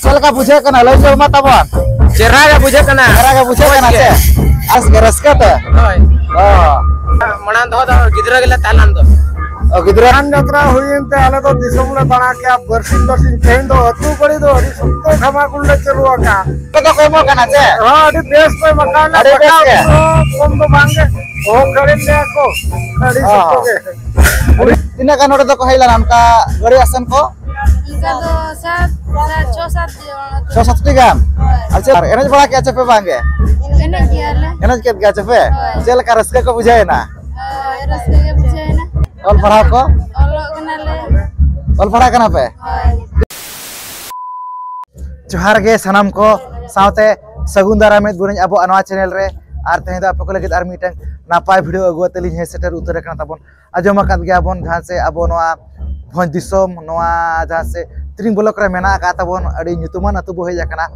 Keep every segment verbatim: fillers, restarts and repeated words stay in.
ᱪᱮᱫ ᱞᱮᱠᱟ ᱵᱩᱡᱷᱟᱹᱜ ᱠᱟᱱᱟ? ᱞᱟᱹᱭ ᱧᱚᱜ ᱢᱟ ᱛᱟᱵᱚᱱ᱾ ᱪᱮᱦᱨᱟ ᱜᱮ ᱵᱩᱡᱷᱟᱹᱜ ᱠᱟᱱᱟ᱾ ᱪᱮᱦᱨᱟ ᱜᱮ ᱵᱩᱡᱷᱟᱹᱜ ᱠᱟᱱᱟ ᱥᱮ? ᱟᱨ ᱨᱟᱹᱥᱠᱟᱹ ᱛᱮ? ᱦᱳᱭ᱾ ᱚ᱾ ᱢᱟᱲᱟᱝ ᱫᱚ ᱜᱤᱫᱽᱨᱟᱹ ᱜᱮᱞᱮ ᱛᱟᱦᱮᱸ ᱞᱮᱱ ᱫᱚ᱾ ᱚ, ᱜᱤᱫᱽᱨᱟᱹ᱾ ᱡᱟᱛᱨᱟ ᱦᱩᱭᱮᱱ ᱛᱮ ᱟᱞᱮ ᱫᱚ ᱫᱤᱥᱚᱢ ᱞᱮ ᱫᱟᱬᱟ ᱠᱮᱜᱼᱟ, ᱵᱟᱨᱥᱤᱧ ᱵᱟᱨᱥᱤᱧ᱾ ᱛᱮᱦᱮᱧ ᱫᱚ ᱟᱹᱛᱩ ᱵᱟᱹᱲᱤ ᱫᱚ ᱟᱹᱰᱤ ᱥᱚᱠᱛᱚ ᱫᱷᱟᱢᱟᱠᱩᱞ ᱞᱮ ᱪᱟᱹᱞᱩ ᱟᱠᱟᱫᱼᱟ᱾ ᱟᱯᱮ ᱫᱚ ᱠᱚ ᱮᱢᱚᱜ ᱠᱟᱱᱟ ᱪᱮ? ᱦᱚᱸ, ᱟᱹᱰᱤ ᱵᱮᱥ ᱠᱚ ᱮᱢ ᱟᱠᱟᱱᱟ᱾ ᱟᱹᱰᱤ ᱵᱮᱥ ᱜᱮ᱾ ᱠᱚᱢ ᱫᱚ ᱵᱟᱝ ᱜᱮ᱾ ᱦᱚᱸ, ᱠᱷᱟᱹᱲᱤ ᱞᱮᱭᱟ ᱠᱚ᱾ ᱟᱹᱰᱤ ᱚ᱾ ᱥᱚᱠᱛᱚ ᱜᱮ᱾ ᱛᱤᱱᱟᱹᱜ ᱜᱟᱱ ᱱᱚᱰᱮ ᱫᱚᱠᱚ ᱦᱮᱡ ᱞᱮᱱᱟ ᱚᱱᱠᱟ ᱜᱟᱹᱲᱤ ᱟᱥᱮᱱ ᱠᱚ? ᱚᱱᱠᱟ ᱫᱚ ᱥᱟᱛ, ᱥᱟᱛ, ᱪᱷᱚ, ᱥᱟᱛ ᱡᱚᱱ᱾ ᱪᱷᱚ ᱥᱟᱛᱴᱤ ᱜᱟᱱ? ᱦᱳᱭ᱾ ᱟᱪᱪᱷᱟ, ᱟᱨ ᱮᱱᱮᱡ ᱵᱟᱲᱟ ᱠᱮᱜᱼᱟ ᱪᱮ ᱯᱮ ᱵᱟᱝ ᱜᱮ? ᱮᱱᱮᱡ ᱜᱮᱭᱟᱞᱮ᱾ ᱮᱱᱮᱡ ᱠᱮᱫ ᱜᱮᱭᱟ ᱪᱮ ᱯᱮ? ᱦᱳᱭ᱾ ᱪᱮᱫ ᱞᱮᱠᱟ ᱨᱟᱹᱥᱠᱟᱹ ᱠᱚ ᱵᱩᱡᱷᱟᱹᱣ ᱮᱱᱟ? ᱦᱳᱭ, ᱨᱟᱹᱥᱠᱟᱹ ᱜᱮ ᱵᱩᱡᱷᱟᱹᱣ ᱮᱱᱟ᱾ ᱚᱞ ᱯᱟᱲᱦᱟᱣ ᱠᱚ? ᱚᱞᱚᱜ ᱠᱟᱱᱟᱞᱮ᱾ ᱚᱞ ᱯᱟᱲᱦᱟᱜ ᱠᱟᱱᱟ ᱯᱮ? ᱦᱳᱭ᱾ ᱡᱚᱦᱟᱨ ᱜᱮ ᱥᱟᱱᱟᱢ ᱠᱚ, ᱥᱟᱶᱛᱮ ᱥᱟᱹᱜᱩᱱ ᱫᱟᱨᱟᱢ ᱢᱮᱫ ᱵᱩᱨᱟᱹᱧ ᱟᱵᱚ ᱱᱚᱣᱟ ᱪᱮᱱᱮᱞ ᱨᱮ᱾ ᱟᱨ ᱛᱮᱦᱮᱧ ᱫᱚ ᱟᱯᱮ ᱠᱚ ᱞᱟᱹᱜᱤᱫ ᱟᱨ ᱢᱤᱫᱴᱟᱝ ᱱᱟᱯᱟᱭ ᱵᱷᱤᱰᱤᱭᱳ ᱟᱹᱜᱩ ᱠᱟᱛᱮ ᱞᱤᱧ ᱦᱮᱡ ᱥᱮᱴᱮᱨ ᱩᱛᱟᱹᱨ ᱟᱠᱟᱱᱟ ᱛᱟᱵᱚᱱ᱾ ᱟᱸᱡᱚᱢ ᱟᱠᱟᱫ ᱜᱮᱭᱟ ᱵᱚᱱ ᱡᱟᱦᱟᱸ ᱥᱮ ᱟᱵᱚ ᱱᱚᱣᱟ ᱵᱷᱚᱸᱡᱽ ᱫᱤᱥᱚᱢ, ᱱᱚᱣᱟ ᱡᱟᱦᱟᱸ ᱥᱮ ᱛᱤᱨᱤᱝ ᱵᱞᱚᱠ ᱨᱮ ᱢᱮᱱᱟᱜ ᱟᱠᱟᱫ ᱛᱟᱵᱚᱱ ᱟᱹᱰᱤ ᱧᱩᱛᱩᱢᱟᱱ ᱟᱹᱛᱩ ᱵᱚ ᱦᱮᱡ ᱟᱠᱟᱱᱟ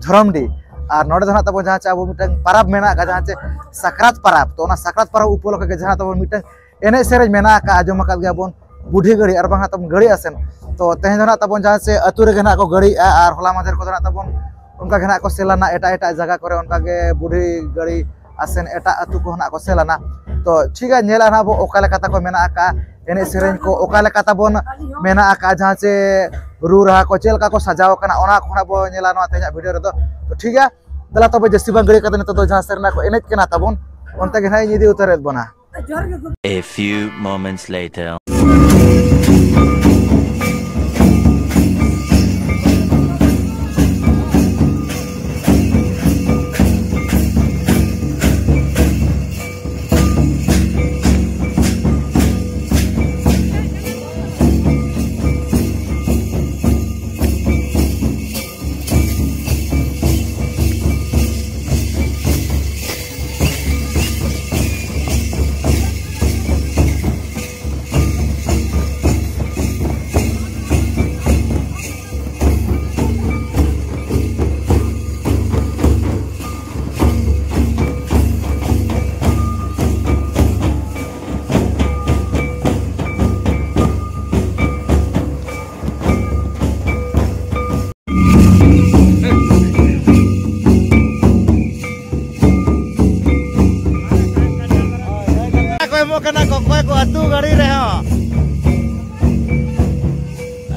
ᱫᱷᱚᱨᱚᱢᱰᱤ᱾ ᱟᱨ ᱱᱚᱰᱮ ᱫᱚ ᱱᱟᱜ ᱛᱟᱵᱚᱱ ᱡᱟᱦᱟᱸ ᱪᱮ ᱟᱵᱚ ᱢᱤᱫᱴᱟᱝ ᱯᱟᱨᱟᱵᱽ ᱢᱮᱱᱟᱜ ᱟᱠᱟᱫ, ᱡᱟᱦᱟᱸ ᱪᱮ ᱥᱟᱠᱨᱟᱛ ᱯᱟᱨᱟᱵᱽ᱾ ᱛᱚ ᱚᱱᱟ ᱥᱟᱠᱨᱟᱛ ᱯᱟᱨᱟᱵᱽ ᱩᱯᱚᱞᱚᱠᱠᱷᱮ ᱜᱮ ᱡᱟᱦᱟᱸ ᱛᱟᱵᱚᱱ ᱢᱤᱫᱴᱟᱝ ᱮᱱᱮᱡ ᱥᱮᱨᱮᱧ ᱢᱮᱱᱟᱜ ᱟᱠᱟᱫ, ᱟᱸᱡᱚᱢ ᱟᱠᱟᱫ ᱜᱮᱭᱟ ᱵᱚᱱ ᱵᱩᱰᱷᱤ ᱜᱟᱹᱲᱤ ᱟᱨ ᱵᱟᱝ ᱦᱟᱸᱜ ᱛᱟᱵᱚᱱ ᱜᱟᱹᱲᱤ ᱟᱥᱮᱱ᱾ ᱛᱚ ᱛᱮᱦᱮᱧ ᱫᱚ ᱱᱟᱜ ᱛᱟᱵᱚᱱ ᱡᱟᱦᱟᱸ ᱥᱮ ᱟᱹᱛᱩ ᱨᱮᱜᱮ ᱱᱟᱜ ᱠᱚ ᱜᱟᱹᱲᱤᱜᱼᱟ ᱟᱨ ᱦᱚᱞᱟ ᱢᱟᱫᱷᱮᱨ ᱠᱚᱫᱚ ᱱᱟᱜ ᱛᱟᱵᱚᱱ ᱚᱱᱠᱟ ᱜᱮ ᱱᱟᱜ ᱠᱚ ᱥᱮᱞᱟᱱᱟ ᱮᱴᱟᱜ ᱮᱴᱟᱜ ᱡᱟᱭᱜᱟ ᱠᱚᱨᱮ, ᱚᱱᱠᱟ ᱜᱮ ᱵᱩᱰᱷᱤ ᱜᱟᱹᱲᱤ ᱟᱥᱮᱱ ᱮᱴᱟᱜ ᱟᱹᱛᱩ ᱠᱚᱦᱚᱸ ᱱᱟᱜ ᱠᱚ ᱥᱮᱞᱟᱱᱟ᱾ ᱛᱚ ᱴᱷᱤᱠ ᱜᱮᱭᱟ, ᱧᱮᱞᱟ ᱱᱟᱜ ᱵᱚ ᱚᱠᱟ ᱞᱮᱠᱟ ᱛᱟᱠᱚ ᱢᱮᱱᱟᱜ ᱟᱠᱟᱫ ᱮᱱᱮᱡ ᱥᱮᱨᱮᱧ ᱠᱚ, ᱚᱠᱟ ᱞᱮᱠᱟ ᱛᱟᱵᱚᱱ ᱢᱮᱱᱟᱜ ᱟᱠᱟᱫ, ᱡᱟᱦᱟᱸ ᱪᱮ ᱨᱩ ᱨᱟᱦᱟ ᱠᱚ ᱪᱮᱫ ᱞᱮᱠᱟ ᱠᱚ ᱥᱟᱡᱟᱣ ᱟᱠᱟᱱᱟ, ᱚᱱᱟ ᱠᱚ ᱱᱟᱜ ᱵᱚ ᱧᱮᱞᱟ ᱱᱚᱣᱟ ᱛᱮᱦᱮᱧᱟᱜ ᱵᱷᱤᱰᱤᱭᱳ ᱨᱮᱫᱚ᱾ ᱛᱚ ᱴᱷᱤᱠ ᱜᱮᱭᱟ, ᱫᱮᱞᱟ ᱛᱚᱵᱮ ᱡᱟᱹᱥᱛᱤ ᱵᱟᱝ ᱜᱟᱹᱲᱤ ᱠᱟᱛᱮ ᱱᱤᱛᱚᱜ ᱫᱚ ᱡᱟᱦᱟᱸ ᱥᱮᱨᱮᱧ ᱠᱚ ᱮᱱᱮᱡ ᱠᱟᱱᱟ ᱛᱟᱵᱚᱱ, ᱚᱱᱛᱮ ᱜᱮ ᱱᱟᱜ ᱤᱧ ᱤᱫᱤ ᱩᱛᱟᱹᱨᱮᱫ ᱵᱚᱱᱟ᱾ A few moments later.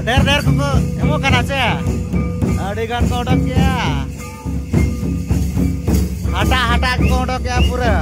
ᱰᱷᱮᱨ ᱰᱷᱮᱨ ᱠᱚᱠᱚ ᱮᱢᱚᱜ ᱠᱟᱱᱟ ᱪᱮ? ᱟᱹᱰᱤ ᱜᱟᱱ ᱠᱚ ᱚᱰᱚᱠ ᱠᱮᱜᱼᱟ᱾ ᱦᱟᱴᱟᱜ ᱦᱟᱴᱟᱜ ᱠᱚ ᱚᱰᱚᱠ ᱠᱮᱜᱼᱟ ᱯᱩᱨᱟᱹ᱾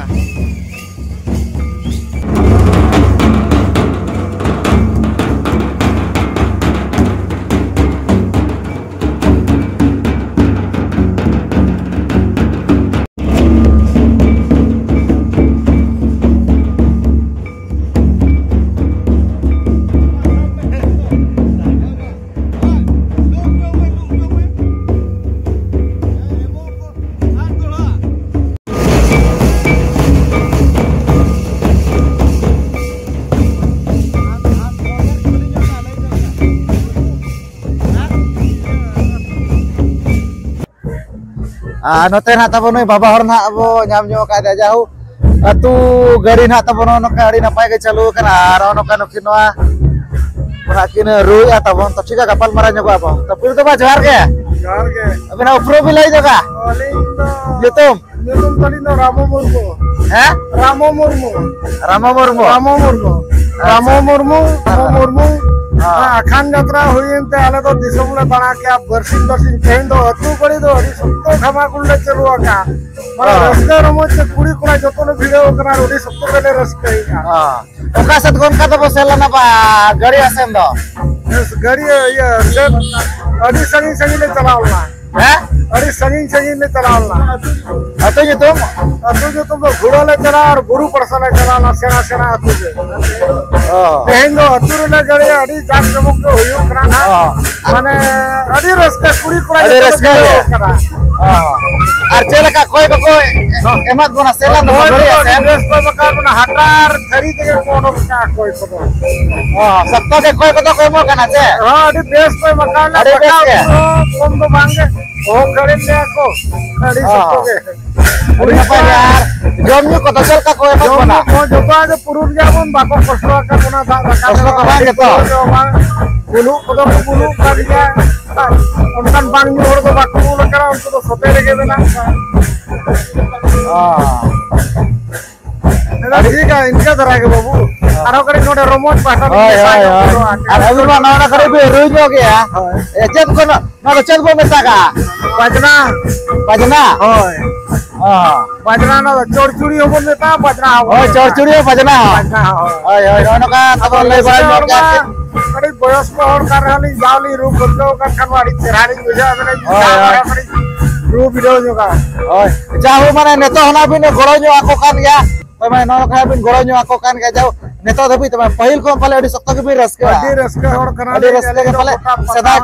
ᱟᱨ ᱱᱚᱛᱮ ᱱᱟᱦᱟᱜ ᱛᱟᱵᱚᱱ ᱱᱩᱭ ᱵᱟᱵᱟ ᱦᱚᱲ ᱱᱟᱦᱟᱜ ᱵᱚ ᱧᱟᱢ ᱧᱚᱜ ᱟᱠᱟᱫ ᱮᱭᱟ᱾ ᱡᱟᱭᱦᱳᱠ, ᱟᱹᱛᱩ ᱜᱟᱹᱲᱤ ᱱᱟᱦᱟᱜ ᱛᱟᱵᱚᱱ ᱱᱚᱜᱼᱚ ᱱᱚᱝᱠᱟ ᱟᱹᱰᱤ ᱱᱟᱯᱟᱭ ᱜᱮ ᱪᱟᱹᱞᱩ ᱟᱠᱟᱱᱟ᱾ ᱟᱨ ᱱᱚᱜᱼᱚ ᱱᱚᱝᱠᱟ ᱱᱩᱠᱤᱱ ᱱᱚᱣᱟ ᱱᱟᱦᱟᱜ ᱠᱤᱱ ᱨᱩᱭᱮᱫᱼᱟ ᱛᱟᱵᱚᱱ᱾ ᱛᱚ ᱴᱷᱤᱠ ᱜᱮᱭᱟ, ᱜᱟᱯᱟᱞ ᱢᱟᱨᱟᱣ ᱧᱚᱜᱚᱜᱼᱟ ᱵᱚᱱ᱾ ᱛᱚ ᱯᱤᱲ ᱫᱚ ᱵᱟ, ᱡᱚᱦᱟᱨ ᱜᱮ᱾ ᱡᱚᱦᱟᱨ ᱜᱮ᱾ ᱟᱹᱵᱤᱱᱟᱜ ᱩᱯᱨᱩᱢ ᱵᱤᱱ ᱞᱟᱹᱭ ᱧᱚᱜᱟ? ᱟᱹᱞᱤᱧ ᱫᱚ ᱧᱩᱛᱩᱢ? ᱟᱹᱞᱤᱧ ᱫᱚ ᱨᱟᱢᱚ ᱢᱩᱨᱢᱩ᱾ ᱦᱮᱸ? ᱨᱟᱢᱚ ᱢᱩᱨᱢᱩ᱾ ᱨᱟᱢᱚ ᱢᱩᱨᱢᱩ? ᱨᱟᱢᱚ ᱢᱩᱨᱢᱩ᱾ ᱟᱪᱪᱷᱟ᱾ ᱨᱟᱢᱚ ᱢᱩᱨᱢᱩ, ᱨᱟᱢᱚ ᱦᱮᱸ᱾ ᱢᱩᱨᱢᱩ᱾ ᱦᱮᱸ᱾ ᱦᱮᱸ, ᱟᱠᱷᱟᱱ ᱡᱟᱛᱨᱟ ᱦᱩᱭᱮᱱ ᱛᱮ ᱟᱞᱮ ᱫᱚ ᱫᱤᱥᱚᱢ ᱞᱮ ᱫᱟᱬᱟ ᱠᱮᱜᱼᱟ, ᱵᱟᱨᱥᱤᱧ ᱵᱟᱨᱥᱤᱧ᱾ ᱛᱮᱦᱮᱧ ᱫᱚ ᱟᱹᱛᱩ ᱜᱟᱹᱲᱤ ᱫᱚ ᱟᱹᱰᱤ ᱥᱚᱠᱛᱚ ᱫᱷᱟᱢᱟᱠᱩᱞ ᱞᱮ ᱪᱟᱹᱞᱩ ᱟᱠᱟᱫᱼᱟ᱾ ᱢᱟᱱᱮ ᱦᱮᱸ᱾ ᱨᱟᱹᱥᱠᱟᱹ ᱨᱚᱢᱚᱡᱽ ᱛᱮ ᱠᱩᱲᱤ ᱠᱚᱲᱟ ᱡᱚᱛᱚ ᱞᱮ ᱵᱷᱤᱲᱟᱹᱣ ᱟᱠᱟᱱᱟ ᱟᱨ ᱟᱹᱰᱤ ᱥᱚᱠᱛᱚ ᱜᱮᱞᱮ ᱨᱟᱹᱥᱠᱟᱹᱭᱮᱫᱼᱟ᱾ ᱦᱮᱸ᱾ ᱚᱠᱟ ᱥᱮᱫ ᱠᱷᱚᱱ ᱚᱱᱠᱟ ᱫᱚᱵᱚ ᱥᱮᱱ ᱞᱮᱱᱟ ᱵᱟ, ᱜᱟᱹᱲᱤ ᱟᱥᱮᱱ ᱫᱚ? ᱵᱮᱥ, ᱜᱟᱹᱲᱤ, ᱤᱭᱟᱹ, ᱥᱮ ᱟᱹᱰᱤ ᱥᱟᱺᱜᱤᱧ ᱥᱟᱺᱜᱤᱧ ᱞᱮ ᱪᱟᱞᱟᱣ ᱞᱮᱱᱟ᱾ ᱦᱮᱸ? ᱟᱹᱰᱤ ᱥᱟᱺᱜᱤᱧ ᱥᱟᱺᱜᱤᱧ ᱞᱮ ᱪᱟᱞᱟᱣ ᱞᱮᱱᱟ᱾ ᱟᱹᱛᱩ ᱧᱩᱛᱩᱢ? ᱟᱹᱛᱩ ᱧᱩᱛᱩᱢ ᱫᱚ ᱜᱷᱩᱲᱟᱹ ᱞᱮ ᱪᱟᱞᱟᱣ ᱟᱨ ᱵᱩᱨᱩ ᱯᱟᱨᱥᱟ ᱞᱮ ᱪᱟᱞᱟᱣ ᱞᱮᱱᱟ, ᱥᱮᱬᱟ ᱥᱮᱬᱟ ᱟᱹᱛᱩ ᱜᱮ᱾ ᱚ᱾ ᱛᱮᱦᱮᱧ ᱫᱚ ᱟᱹᱛᱩ ᱨᱮᱞᱮ ᱜᱟᱹᱲᱤᱭᱟ, ᱟᱹᱰᱤ ᱡᱟᱠ ᱡᱚᱢᱚᱠ ᱜᱮ ᱦᱩᱭᱩᱜ ᱠᱟᱱᱟ ᱱᱟᱦᱟᱜ᱾ ᱚ᱾ ᱢᱟᱱᱮ ᱟᱹᱰᱤ ᱨᱟᱹᱥᱠᱟᱹ, ᱠᱩᱲᱤ ᱠᱚᱲᱟ ᱟᱹᱰᱤ ᱡᱚᱛᱚ ᱞᱮ ᱨᱟᱹᱥᱠᱟᱹ ᱜᱮ᱾ ᱵᱷᱤᱲᱟᱹᱣ ᱟᱠᱟᱱᱟ᱾ ᱚ᱾ ᱟᱨ ᱪᱮᱫ ᱞᱮᱠᱟ ᱠᱚᱭ ᱵᱟᱠᱚ ᱮᱢᱟᱫ ᱵᱚᱱᱟ? ᱥᱮ ᱵᱟᱝ ᱦᱳᱭ, ᱵᱟᱠᱚ ᱟᱹᱰᱤ ᱮᱢᱟᱫ ᱵᱮᱥ ᱠᱚ ᱮᱢ ᱟᱠᱟᱫ ᱵᱚᱱᱟ, ᱦᱟᱴᱟᱜ ᱟᱨ ᱛᱷᱟᱹᱨᱤ ᱛᱮᱜᱮ ᱠᱚ ᱚᱰᱚᱠ ᱟᱠᱟᱫᱼᱟ ᱠᱚᱭ ᱠᱚᱫᱚ᱾ ᱚ, ᱥᱚᱠᱛᱚ ᱜᱮ ᱠᱚᱭ ᱠᱚᱫᱚ ᱠᱚ ᱮᱢᱚᱜ ᱠᱟᱱᱟ ᱪᱮ? ᱦᱚᱸ, ᱟᱹᱰᱤ ᱵᱮᱥ ᱠᱚ ᱮᱢ ᱟᱠᱟᱫ ᱞᱮᱭᱟ᱾ ᱟᱹᱰᱤ ᱵᱮᱥ ᱫᱟᱠᱟ ᱜᱮ᱾ ᱩᱛᱩ ᱦᱚᱸ ᱠᱚᱢ ᱫᱚ ᱵᱟᱝ ᱜᱮ, ᱚᱦᱚ ᱠᱷᱟᱹᱲᱤ ᱞᱮᱭᱟ ᱠᱚ᱾ ᱟᱹᱰᱤ ᱚ᱾ ᱥᱚᱠᱛᱚ ᱜᱮ᱾ ᱟᱹᱰᱤ ᱱᱟᱯᱟᱭ ᱜᱮ᱾ ᱟᱨ ᱡᱚᱢ ᱧᱩ ᱠᱚᱫᱚ ᱪᱮᱫ ᱞᱮᱠᱟ ᱠᱚ ᱮᱢᱟ ᱡᱚᱢ ᱵᱚᱱᱟ? ᱧᱩ ᱠᱚ ᱡᱚᱛᱚᱣᱟᱜ ᱜᱮ ᱯᱩᱨᱩᱱ ᱜᱮᱭᱟ ᱵᱚᱱ, ᱵᱟᱠᱚ ᱠᱚᱥᱴᱚ ᱟᱠᱟᱫ ᱵᱚᱱᱟ᱾ ᱫᱟᱜ ᱫᱟᱠᱟ ᱠᱚᱥᱴᱚ ᱫᱚ ᱠᱚ ᱵᱟᱝ ᱜᱮᱛᱚ? ᱵᱩᱞᱩᱜ ᱠᱚᱫᱚ ᱠᱚ ᱵᱩᱞᱩᱜ ᱠᱟᱱ ᱜᱮᱭᱟ᱾ ᱚᱱᱠᱟᱱ ᱵᱟᱝ ᱧᱩ ᱦᱚᱲ ᱫᱚ ᱵᱟᱠᱚ ᱵᱩᱞ ᱟᱠᱟᱱᱟ, ᱩᱱᱠᱩ ᱫᱚ ᱥᱚᱛᱮ ᱨᱮᱜᱮ ᱢᱮᱱᱟᱜ ᱠᱚᱣᱟ᱾ ᱚ᱾ ᱟᱹᱰᱤ ᱴᱷᱤᱠᱟ, ᱤᱱᱠᱟᱹ ᱫᱷᱟᱨᱟ ᱜᱮ ᱵᱟᱹᱵᱩ᱾ ᱟᱨᱦᱚᱸ ᱠᱟᱹᱴᱤᱡ ᱱᱚᱰᱮ ᱨᱚᱢᱚᱡᱽ ᱯᱟᱦᱴᱟ ᱦᱳᱭ, ᱦᱳᱭ, ᱦᱳᱭ᱾ ᱟᱨ ᱟᱹᱵᱤᱱ ᱢᱟ ᱱᱚᱣᱟ ᱠᱟᱹᱴᱤᱡ ᱵᱤᱱ ᱨᱩᱭ ᱧᱚᱜ ᱜᱮᱭᱟ᱾ ᱦᱳᱭ᱾ ᱮ, ᱪᱮᱫ ᱠᱚ ᱱᱚ-, ᱱᱚᱣᱟ ᱫᱚ ᱪᱮᱫ ᱵᱚ ᱢᱮᱛᱟᱜᱼᱟ? ᱵᱟᱡᱽᱱᱟ᱾ ᱵᱟᱡᱽᱱᱟ? ᱦᱳᱭ᱾ ᱚ᱾ ᱵᱟᱡᱽᱱᱟ, ᱱᱚᱣᱟ ᱫᱚ ᱪᱚᱲᱪᱩᱲᱤ ᱦᱚᱸᱵᱚᱱ ᱢᱮᱛᱟᱜᱼᱟ, ᱵᱟᱡᱽᱱᱟ ᱦᱚᱸᱵᱚᱱ ᱦᱳᱭ, ᱢᱮᱛᱟᱜᱼᱟ᱾ ᱪᱚᱲᱪᱩᱲᱤ ᱦᱚᱸ ᱵᱟᱡᱽᱱᱟ ᱦᱚᱸ᱾ ᱵᱟᱡᱽᱱᱟ ᱦᱚᱸ, ᱦᱳᱭ᱾ ᱦᱳᱭ, ᱦᱳᱭ, ᱱᱚᱜᱼᱚ ᱱᱚᱝᱠᱟ ᱛᱟᱵᱚᱱ ᱞᱟᱹᱭ ᱵᱟᱲᱟ ᱧᱚᱜ ᱠᱮᱫᱟ᱾ ᱠᱟᱹᱴᱤᱡ ᱵᱚᱭᱚᱥ ᱠᱚ ᱦᱚᱲ ᱠᱟᱱ ᱨᱮᱦᱚᱸ ᱞᱤᱧ, ᱡᱟᱣ ᱞᱤᱧ ᱨᱩ ᱯᱟᱹᱨᱠᱟᱹᱣ ᱠᱟᱱ ᱠᱷᱟᱱ ᱢᱟ ᱟᱹᱰᱤ ᱪᱮᱦᱨᱟ ᱞᱤᱧ ᱵᱩᱡᱷᱟᱹᱣᱟ᱾ ᱦᱳᱭ, ᱦᱳᱭ᱾ ᱠᱟᱹᱴᱤᱡ ᱨᱩ ᱵᱤᱰᱟᱹᱣ ᱧᱚᱜᱟ᱾ ᱦᱳᱭ, ᱡᱟᱭᱦᱳᱠ, ᱢᱟᱱᱮ, ᱱᱤᱛᱚᱜ ᱦᱚᱸ ᱱᱟᱜ ᱵᱤᱱ ᱜᱚᱲᱚ ᱧᱚᱜ ᱟᱠᱚ ᱠᱟᱱ ᱜᱮᱭᱟ᱾ ᱦᱳᱭ, ᱢᱟᱱᱮ, ᱱᱚᱣᱟ ᱠᱚ ᱵᱤᱱ ᱜᱚᱲᱚ ᱧᱚᱜ ᱟᱠᱚ ᱠᱟᱱ ᱜᱮᱭᱟ᱾ ᱡᱟᱭᱦᱳᱠ, ᱱᱤᱛᱚᱜ ᱫᱷᱟᱹᱵᱤᱡ ᱛᱮ, ᱢᱟᱱᱮ, ᱯᱟᱹᱦᱤᱞ ᱠᱷᱚᱱ ᱯᱟᱞᱮ ᱟᱹᱰᱤ ᱥᱚᱠᱛᱚ ᱜᱮᱵᱤᱱ ᱨᱟᱹᱥᱠᱟᱹᱜᱼᱟ᱾ ᱟᱹᱰᱤ ᱨᱟᱹᱥᱠᱟᱹ ᱦᱚᱲ ᱠᱟᱱᱟ ᱟᱹᱰᱤ ᱞᱤᱧ ᱨᱟᱹᱥᱠᱟᱹ ᱟᱹᱞᱤᱧ ᱜᱮ ᱫᱚ᱾ ᱯᱟᱞᱮ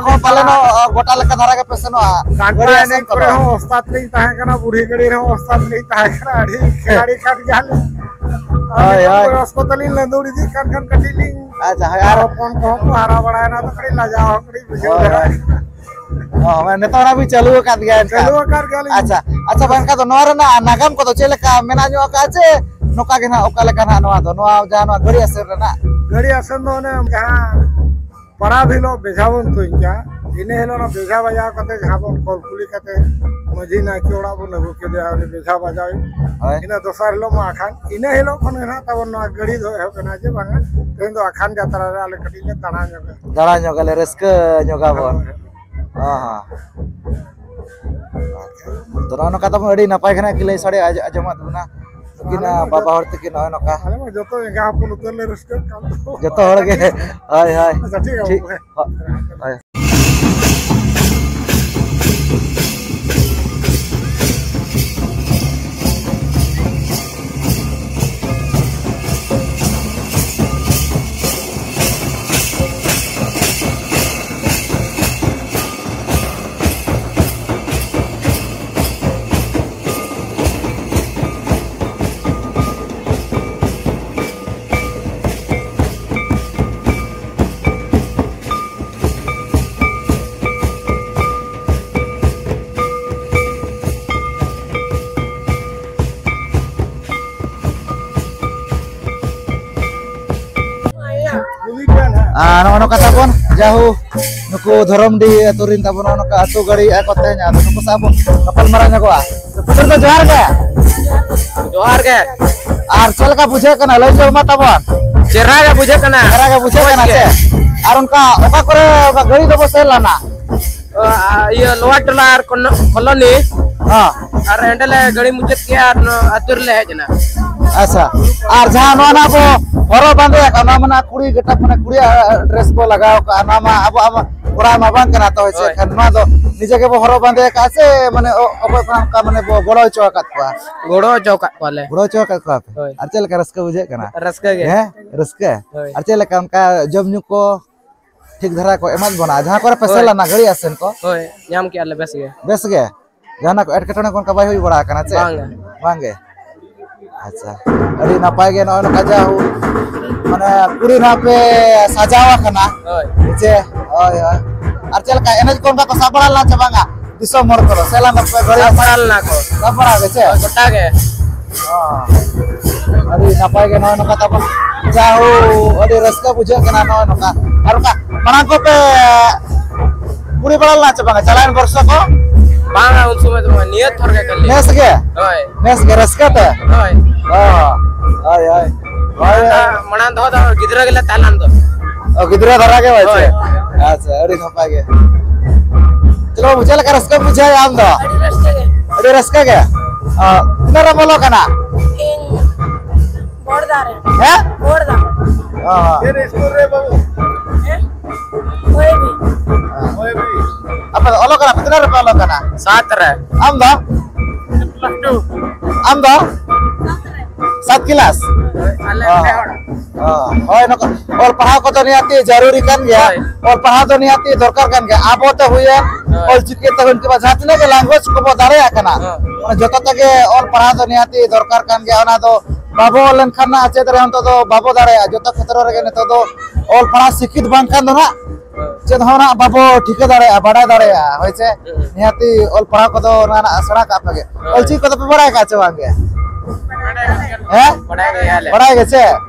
ᱜᱚᱴᱟ ᱱᱚ-, ᱯᱟᱛᱟ ᱜᱚᱴᱟ ᱞᱮᱠᱟ ᱫᱷᱟᱨᱟ ᱜᱮᱯᱮ ᱥᱮᱱᱚᱜᱼᱟ᱾ ᱰᱟᱱᱴᱟ ᱜᱟᱹᱲᱤ ᱮᱱᱮᱡ ᱟᱥᱮᱱ ᱠᱚᱨᱮ ᱠᱚᱫᱚ᱾ ᱦᱚᱸ ᱚᱥᱛᱟᱫ ᱞᱤᱧ ᱛᱟᱦᱮᱸ ᱠᱟᱱᱟ, ᱵᱩᱲᱦᱤ ᱜᱟᱹᱲᱤ ᱨᱮᱦᱚᱸ ᱚᱥᱛᱟᱫ ᱞᱤᱧ ᱛᱟᱦᱮᱸ ᱠᱟᱱᱟ, ᱟᱹᱰᱤ ᱠᱷᱤᱞᱟᱲᱤ ᱠᱟᱱ ᱜᱮᱭᱟᱞᱤᱧ᱾ ᱟᱨ ᱦᱳᱭ, ᱱᱤᱛᱚᱜ ᱦᱳᱭ᱾ ᱵᱚᱭᱚᱥ ᱠᱚ ᱛᱟᱹᱞᱤᱧ ᱞᱟᱹᱸᱫᱩᱲ ᱤᱫᱤᱜ ᱠᱟᱱ ᱠᱷᱟᱱ ᱠᱟᱹᱴᱤᱡ ᱞᱤᱧ ᱟᱪᱪᱷᱟ, ᱦᱳᱭ, ᱟᱨ ᱟᱨ ᱦᱚᱯᱚᱱ ᱠᱚᱦᱚᱸ ᱠᱚ ᱦᱟᱨᱟ ᱵᱟᱲᱟᱭᱮᱱᱟ, ᱛᱚ ᱠᱟᱹᱴᱤᱡ ᱞᱟᱡᱟᱣ ᱦᱚᱸ ᱠᱟᱹᱴᱤᱡ ᱵᱩᱡᱷᱟᱹᱣ ᱦᱳᱭ, ᱫᱷᱟᱨᱟ ᱦᱳᱭ᱾ ᱠᱟᱱᱟ᱾ ᱚ, ᱢᱟᱱᱮ ᱱᱤᱛᱚᱜ ᱚᱱᱟ ᱵᱤᱱ ᱪᱟᱹᱞᱩ ᱟᱠᱟᱫ ᱜᱮᱭᱟ ᱮᱱᱠᱷᱟᱱ? ᱪᱟᱹᱞᱩ ᱟᱠᱟᱫ ᱜᱮᱭᱟᱞᱤᱧ᱾ ᱟᱪᱪᱷᱟ, ᱟᱪᱪᱷᱟ, ᱵᱟᱝᱠᱷᱟᱱ ᱫᱚ ᱱᱚᱣᱟ ᱨᱮᱱᱟᱜ ᱱᱟᱜᱟᱢ ᱠᱚᱫᱚ ᱪᱮᱫ ᱞᱮᱠᱟ ᱢᱮᱱᱟᱜ ᱧᱚᱜ ᱟᱠᱟᱫᱼᱟ, ᱪᱮ ᱱᱚᱝᱠᱟ ᱜᱮ ᱱᱟᱜ, ᱚᱠᱟ ᱞᱮᱠᱟ ᱱᱟᱜ ᱱᱚᱣᱟ ᱫᱚ, ᱱᱚᱣᱟ ᱡᱟᱦᱟᱸ ᱱᱚᱣᱟ ᱜᱟᱹᱲᱤ ᱟᱥᱮᱱ ᱨᱮᱱᱟᱜ? ᱜᱟᱹᱲᱤ ᱟᱥᱮᱱ ᱫᱚ ᱚᱱᱮ ᱡᱟᱦᱟᱸ ᱯᱟᱨᱟᱵᱽ ᱦᱤᱞᱳᱜ ᱵᱮᱡᱷᱟ ᱵᱚᱱ ᱛᱩᱧ ᱠᱮᱭᱟ, ᱤᱱᱟᱹ ᱦᱤᱞᱳᱜ ᱚᱱᱟ ᱵᱮᱡᱷᱟ ᱵᱟᱡᱟᱣ ᱠᱟᱛᱮ ᱡᱟᱦᱟᱸ ᱵᱚᱱ ᱠᱚᱞ ᱠᱩᱞᱤ ᱠᱟᱛᱮ ᱢᱟᱹᱡᱷᱤ ᱱᱟᱭᱠᱮ ᱚᱲᱟᱜ ᱵᱚᱱ ᱟᱹᱜᱩ ᱠᱮᱫᱮᱭᱟ, ᱩᱱᱤ ᱵᱮᱡᱷᱟ ᱵᱟᱡᱟᱣ᱾ ᱦᱳᱭ᱾ ᱤᱱᱟᱹ ᱫᱚᱥᱟᱨ ᱦᱤᱞᱳᱜ ᱢᱟ ᱟᱠᱷᱟᱱ, ᱤᱱᱟᱹ ᱦᱤᱞᱳᱜ ᱠᱷᱚᱱ ᱜᱮ ᱱᱟᱦᱟᱜ ᱛᱟᱵᱚᱱ ᱱᱚᱣᱟ ᱜᱟᱹᱲᱤ ᱫᱚ ᱮᱦᱚᱵ ᱮᱱᱟ ᱡᱮ ᱵᱟᱝᱟ, ᱛᱮᱦᱮᱧ ᱫᱚ ᱟᱠᱷᱟᱱ ᱡᱟᱛᱨᱟ ᱨᱮ ᱟᱞᱮ ᱠᱟᱹᱴᱤᱡ ᱞᱮ ᱫᱟᱬᱟ ᱧᱚᱜᱟ᱾ ᱫᱟᱬᱟ ᱧᱚᱜᱟᱞᱮ, ᱨᱟᱹᱥᱠᱟᱹ ᱧᱚᱜᱟᱵᱚᱱ᱾ ᱦᱳᱭ᱾ ᱦᱚᱸ, ᱦᱚᱸ᱾ ᱟᱪᱪᱷᱟ᱾ ᱛᱚ, ᱱᱚᱜᱼᱚ ᱱᱚᱝᱠᱟ ᱛᱟᱵᱚᱱ ᱟᱹᱰᱤ ᱱᱟᱯᱟᱭ ᱜᱮ ᱱᱟᱜ ᱠᱤᱱ ᱞᱟᱹᱭ ᱥᱟᱰᱮ ᱟᱸᱡ-, ᱟᱸᱡᱚᱢᱟᱫ ᱵᱚᱱᱟ᱾ ᱱᱩᱠᱤᱱ ᱟᱞᱮ ᱢᱟ ᱵᱟᱵᱟ ᱡᱚᱛᱚ, ᱦᱚᱲ ᱛᱟᱹᱠᱤᱱ ᱱᱚᱜᱼᱚᱭ ᱱᱚᱝᱠᱟ᱾ ᱟᱞᱮ ᱢᱟ ᱡᱚᱛᱚ ᱮᱸᱜᱟ ᱦᱚᱯᱚᱱ ᱩᱛᱟᱹᱨ ᱞᱮ ᱨᱟᱹᱥᱠᱟᱹᱜ ᱠᱟᱱ ᱫᱚ᱾ ᱡᱚᱛᱚ ᱦᱚᱲ ᱜᱮ᱾ ᱦᱳᱭ, ᱦᱳᱭ᱾ ᱟᱪᱪᱷᱟ, ᱴᱷᱤᱠ ᱜᱮᱭᱟ, ᱴᱷᱤᱠ᱾ ᱵᱟᱹᱵᱩ, ᱦᱮᱸ᱾ ᱦᱳᱭ᱾ ᱟᱨ ᱱᱚᱜᱼᱚ ᱱᱚᱝᱠᱟ ᱛᱟᱵᱚᱱ, ᱡᱟᱦᱳ, ᱱᱩᱠᱩ ᱫᱷᱚᱨᱚᱢᱰᱤ ᱟᱹᱛᱩ ᱨᱤᱱ ᱛᱟᱵᱚᱱ ᱱᱚᱜᱼᱚ ᱱᱚᱝᱠᱟ ᱟᱹᱛᱩ ᱜᱟᱹᱲᱤᱭᱮᱫᱼᱟ ᱠᱚ ᱛᱮᱦᱮᱧ, ᱟᱫᱚ ᱱᱩᱠᱩ ᱥᱟᱶ ᱵᱚᱱ ᱜᱟᱯᱟᱞ ᱢᱟᱨᱟᱣ ᱧᱚᱜᱚᱜᱼᱟ᱾ ᱯᱩᱛᱩᱞ ᱫᱚ ᱡᱚᱦᱟᱨ ᱜᱮ᱾ ᱡᱚᱦᱟᱨ ᱜᱮ᱾ ᱟᱨ ᱪᱮᱫ ᱞᱮᱠᱟ ᱵᱩᱡᱷᱟᱹᱜ ᱠᱟᱱᱟ? ᱞᱟᱹᱭ ᱧᱚᱜ ᱢᱟ ᱛᱟᱵᱚᱱ᱾ ᱪᱮᱦᱨᱟ ᱜᱮ ᱵᱩᱡᱷᱟᱹᱜ ᱠᱟᱱᱟ᱾ ᱪᱮᱦᱨᱟ ᱜᱮ ᱵᱩᱡᱷᱟᱹᱜ ᱢᱚᱡᱽ ᱠᱟᱱᱟ ᱜᱮ᱾ ᱥᱮ? ᱟᱨ ᱚᱱᱠᱟ ᱚᱠᱟ ᱠᱚᱨᱮ ᱚᱱᱠᱟ ᱜᱟᱹᱲᱤ ᱫᱚᱵᱚ ᱥᱮᱱ ᱞᱮᱱᱟ? ᱚ, ᱟ, ᱤᱭᱟᱹ, ᱞᱳᱣᱟᱨ ᱴᱚᱞᱟ ᱟᱨ ᱠᱚᱱᱚ-, ᱠᱚᱞᱚᱱᱤ᱾ ᱦᱚᱸ᱾ ᱟᱨ ᱦᱟᱸᱰᱮ ᱞᱮ ᱜᱟᱹᱲᱤ ᱢᱩᱪᱟᱹᱫ ᱠᱮᱜᱼᱟ ᱟᱨ ᱱᱚᱣᱟ ᱟᱹᱛᱩ ᱨᱮᱞᱮ ᱦᱮᱡ ᱮᱱᱟ᱾ ᱟᱪᱪᱷᱟ᱾ ᱟᱨ ᱡᱟᱦᱟᱸ ᱱᱚᱣᱟ ᱱᱟᱜ ᱵᱚ ᱦᱚᱨᱚᱜ ᱵᱟᱸᱫᱮ ᱟᱠᱟᱫ, ᱱᱚᱣᱟ ᱢᱟ ᱱᱟᱜ ᱠᱩᱲᱤ ᱜᱮᱴᱟᱯ, ᱢᱟᱱᱮ ᱠᱩᱲᱤᱭᱟᱜ ᱰᱨᱮᱥ ᱵᱚ ᱞᱟᱜᱟᱣ ᱠᱟᱜᱼᱟ, ᱱᱚᱣᱟ ᱢᱟ ᱟᱵᱚᱣᱟᱜ ᱢᱟ ᱠᱚᱲᱟ ᱢᱟ ᱵᱟᱝ ᱠᱟᱱᱟ ᱛᱚ, ᱦᱳᱭ ᱥᱮ? ᱦᱳᱭ᱾ ᱮᱱᱠᱷᱟᱱ ᱱᱚᱣᱟ ᱫᱚ ᱱᱤᱡᱮ ᱜᱮᱵᱚ ᱦᱚᱨᱚᱜ ᱵᱟᱸᱫᱮ ᱟᱠᱟᱫᱼᱟ ᱥᱮ ᱢᱟᱱᱮ ᱚ-, ᱚᱠᱚᱭ ᱠᱷᱚᱱᱟᱜ ᱚᱱᱠᱟ ᱢᱟᱱᱮ ᱵᱚ ᱜᱚᱲᱚ ᱦᱚᱪᱚ ᱟᱠᱟᱫ ᱠᱚᱣᱟ? ᱜᱚᱲᱚ ᱦᱚᱪᱚ ᱟᱠᱟᱫ ᱠᱚᱣᱟᱞᱮ᱾ ᱜᱚᱲᱚ ᱦᱚᱪᱚ ᱟᱠᱟᱫ ᱠᱚᱣᱟ ᱯᱮ? ᱦᱳᱭ᱾ ᱟᱨ ᱪᱮᱫ ᱞᱮᱠᱟ ᱨᱟᱹᱥᱠᱟᱹ ᱵᱩᱡᱷᱟᱹᱜ ᱠᱟᱱᱟ? ᱨᱟᱹᱥᱠᱟᱹ ᱜᱮ᱾ ᱦᱮᱸ? ᱨᱟᱹᱥᱠᱟᱹ? ᱦᱳᱭ᱾ ᱟᱨ ᱪᱮᱫ ᱞᱮᱠᱟ ᱚᱱᱠᱟ ᱡᱚᱢ ᱧᱩ ᱠᱚ ᱴᱷᱤᱠ ᱫᱷᱟᱨᱟ ᱠᱚ ᱮᱢᱟᱫ ᱵᱚᱱᱟ? ᱡᱟᱦᱟᱸ ᱠᱚᱨᱮ ᱯᱮ ᱥᱮᱱ ᱦᱳᱭ᱾ ᱞᱮᱱᱟ ᱜᱟᱹᱲᱤ ᱟᱥᱮᱱ ᱠᱚ? ᱦᱳᱭ, ᱧᱟᱢ ᱠᱮᱜᱼᱟ ᱞᱮ ᱵᱮᱥ ᱜᱮ᱾ ᱵᱮᱥ ᱜᱮ? ᱡᱟᱦᱟᱱᱟᱜ ᱠᱚ ᱮᱴᱠᱮᱴᱚᱬᱮ ᱠᱚ ᱚᱱᱠᱟ ᱵᱟᱭ ᱦᱩᱭ ᱵᱟᱲᱟ ᱟᱠᱟᱱᱟ ᱪᱮ? ᱵᱟᱝ ᱜᱮ᱾ ᱵᱟᱝ ᱜᱮ? ᱟᱪᱪᱷᱟ, ᱟᱹᱰᱤ ᱱᱟᱯᱟᱭ ᱜᱮ ᱱᱚᱜᱼᱚᱭ ᱱᱚᱝᱠᱟ ᱡᱟ ᱦᱳ, ᱢᱟᱱᱮ ᱠᱩᱲᱤ ᱱᱟᱦᱟᱜ ᱯᱮ ᱥᱟᱡᱟᱣ ᱟᱠᱟᱱᱟ᱾ ᱦᱳᱭ᱾ ᱪᱮ? ᱦᱳᱭ, ᱦᱳᱭ᱾ ᱟᱨ ᱪᱮᱫ ᱞᱮᱠᱟ ᱮᱱᱮᱡ ᱠᱚ ᱚᱱᱠᱟ ᱠᱚ ᱥᱟᱵ ᱵᱟᱲᱟ ᱞᱮᱱᱟ ᱪᱮ ᱵᱟᱝᱟ? ᱫᱤᱥᱚᱢ ᱦᱚᱲ ᱠᱚᱫᱚ ᱥᱮ ᱞᱟᱸᱫᱟ ᱯᱮ ᱜᱟᱹᱲᱤ ᱥᱟᱵ ᱵᱟᱲᱟ ᱞᱮᱱᱟ ᱠᱚ᱾ ᱥᱟᱵ ᱵᱟᱲᱟ ᱜᱮ ᱪᱮ? ᱦᱳᱭ, ᱜᱚᱴᱟ ᱜᱮ᱾ ᱚ᱾ ᱟᱹᱰᱤ ᱱᱟᱯᱟᱭ ᱜᱮ ᱱᱚᱜᱼᱚᱭ ᱱᱚᱝᱠᱟ ᱛᱟᱵᱚᱱ᱾ ᱡᱟ ᱦᱳ, ᱟᱹᱰᱤ ᱨᱟᱹᱥᱠᱟᱹ ᱵᱩᱡᱷᱟᱹᱜ ᱠᱟᱱᱟ ᱱᱚᱜᱼᱚᱭ ᱱᱚᱝᱠᱟ᱾ ᱟᱨ ᱚᱱᱠᱟ ᱢᱟᱲᱟᱝ ᱠᱚᱯᱮ ᱠᱩᱲᱤ ᱵᱟᱲᱟ ᱞᱮᱱᱟ ᱪᱮ ᱵᱟᱝᱟ ᱪᱟᱞᱟᱣᱮᱱ ᱵᱚᱨᱥᱚ ᱠᱚ? ᱵᱟᱝᱟ, ᱩᱱ ᱥᱚᱢᱚᱭ ᱫᱚ ᱵᱟᱝ, ᱱᱤᱭᱟᱹ ᱛᱷᱚᱨ ᱜᱮ ᱠᱷᱟᱹᱞᱤ᱾ ᱱᱮᱥ ᱜᱮ? ᱦᱳᱭ᱾ ᱱᱮᱥ ᱜᱮ ᱨᱟᱹᱥᱠᱟᱹ ᱛᱮ? ᱦᱳᱭ᱾ ᱚ, ᱦᱳᱭ, ᱦᱳᱭ᱾ ᱦᱳᱭ᱾ ᱢᱟᱲᱟᱝ ᱫᱚ, ᱢᱟᱲᱟᱝ ᱫᱚ ᱜᱤᱫᱽᱨᱟᱹ ᱜᱮᱞᱮ ᱛᱟᱦᱮᱸ ᱞᱮᱱ ᱫᱚ᱾ ᱚ, ᱜᱤᱫᱽᱨᱟᱹ ᱫᱷᱟᱨᱟ ᱜᱮ ᱵᱟᱭ ᱥᱮ? ᱦᱳᱭ᱾ ᱟᱪᱪᱷᱟ, ᱟᱹᱰᱤ ᱱᱟᱯᱟᱭ ᱜᱮ᱾ ᱪᱮᱫ ᱞᱮᱠᱟ ᱵᱩᱡᱷᱟᱹᱣ ᱞᱮᱠᱟ ᱨᱟᱹᱥᱠᱟᱹᱢ ᱵᱩᱡᱷᱟᱹᱣᱮᱫᱼᱟ ᱟᱢ ᱫᱚ? ᱟᱹᱰᱤ ᱨᱟᱹᱥᱠᱟᱹ ᱜᱮ᱾ ᱟᱹᱰᱤ ᱨᱟᱹᱥᱠᱟᱹ ᱜᱮ? ᱚ, ᱛᱤᱱᱟᱹᱜ ᱨᱮᱢ ᱚᱞᱚᱜ ᱠᱟᱱᱟ? ᱤᱧ ᱵᱚᱲᱫᱟ ᱨᱮ᱾ ᱦᱮᱸ? ᱵᱚᱲᱫᱟ᱾ ᱚ᱾ ᱦᱮᱸ? ᱦᱳᱭ ᱵᱤ᱾ ᱟᱯᱮ ᱫᱚ ᱚᱞᱚᱜ ᱠᱟᱱᱟ ᱯᱮ? ᱛᱤᱱᱟᱹᱜ ᱨᱮᱯᱮ ᱚᱞᱚᱜ ᱠᱟᱱᱟ? ᱥᱟᱛ ᱨᱮ᱾ ᱟᱢ ᱫᱚ? Plus two. ᱟᱢ ᱫᱚ? ᱥᱟᱛ ᱠᱮᱞᱟᱥ? ᱟᱞᱮ ᱚ᱾ ᱯᱮ ᱦᱚᱲ᱾ ᱚ, ᱦᱳᱭ, ᱱᱚᱠᱟ ᱚᱞ ᱯᱟᱲᱦᱟᱣ ᱠᱚᱫᱚ ᱱᱤᱦᱟᱹᱛᱤ ᱡᱟᱹᱨᱩᱨᱤ ᱠᱟᱱ ᱜᱮᱭᱟ᱾ ᱦᱳᱭ᱾ ᱚᱞ ᱯᱟᱲᱦᱟᱣ ᱫᱚ ᱱᱤᱦᱟᱹᱛᱤ ᱫᱚᱨᱠᱟᱨ ᱠᱟᱱ ᱜᱮᱭᱟ᱾ ᱟᱵᱚ ᱛᱮ ᱦᱩᱭᱮᱱ, ᱦᱳᱭ᱾ ᱚᱞ ᱪᱤᱠᱤ ᱛᱮ ᱦᱩᱭᱮᱱ, ᱠᱤᱝᱵᱟ ᱡᱟᱦᱟᱸ ᱛᱤᱱᱟᱹᱜ ᱜᱮ ᱞᱮᱝᱜᱩᱭᱮᱡᱽ ᱠᱚᱵᱚ ᱫᱟᱲᱮᱭᱟᱜ ᱠᱟᱱᱟ, ᱦᱳᱭ᱾ ᱚᱱᱟ ᱡᱚᱛᱚ ᱛᱮᱜᱮ ᱚᱞ ᱯᱟᱲᱦᱟᱣ ᱫᱚ ᱱᱤᱦᱟᱹᱛᱤ ᱫᱚᱨᱠᱟᱨ ᱠᱟᱱ ᱜᱮᱭᱟ᱾ ᱚᱱᱟ ᱫᱚ ᱵᱟᱵᱚ ᱚᱞ ᱞᱮᱱᱠᱷᱟᱱ ᱱᱟᱜ ᱪᱮᱫ ᱨᱮ ᱱᱤᱛᱚᱜ ᱫᱚ ᱵᱟᱵᱚ ᱫᱟᱲᱮᱭᱟᱜᱼᱟ᱾ ᱡᱚᱛᱚ ᱠᱷᱮᱛᱨᱚ ᱨᱮᱜᱮ ᱱᱤᱛᱚᱜ ᱫᱚ ᱚᱞ ᱯᱟᱲᱦᱟᱣ ᱥᱤᱠᱠᱷᱤᱛ ᱵᱟᱝᱠᱷᱟᱱ ᱫᱚ ᱱᱟᱜ ᱦᱳᱭ᱾ ᱪᱮᱫ ᱦᱚᱸ ᱱᱟᱜ ᱵᱟᱵᱚ ᱴᱷᱤᱠᱟᱹ ᱫᱟᱲᱮᱭᱟᱜᱼᱟ, ᱵᱟᱲᱟᱭ ᱫᱟᱲᱮᱭᱟᱜᱼᱟ, ᱦᱳᱭ ᱥᱮ? ᱦᱩᱸ᱾ ᱱᱤᱦᱟᱹᱛᱤ ᱚᱞ ᱯᱟᱲᱦᱟᱣ ᱠᱚᱫᱚ ᱚᱱᱟ ᱱᱟᱜ ᱥᱮᱬᱟ ᱠᱟᱜ ᱯᱮ ᱜᱮ᱾ ᱦᱳᱭ᱾ ᱚᱞ ᱪᱤᱠᱤ ᱠᱚᱫᱚ ᱯᱮ ᱵᱟᱲᱟᱭ ᱠᱟᱜᱼᱟ ᱪᱮ ᱵᱟᱝ ᱜᱮ? ᱦᱮᱸ? ᱵᱟᱲᱟᱭ ᱜᱮᱭᱟᱞᱮ᱾ ᱵᱟᱲᱟᱭ ᱜᱮ ᱪᱮ?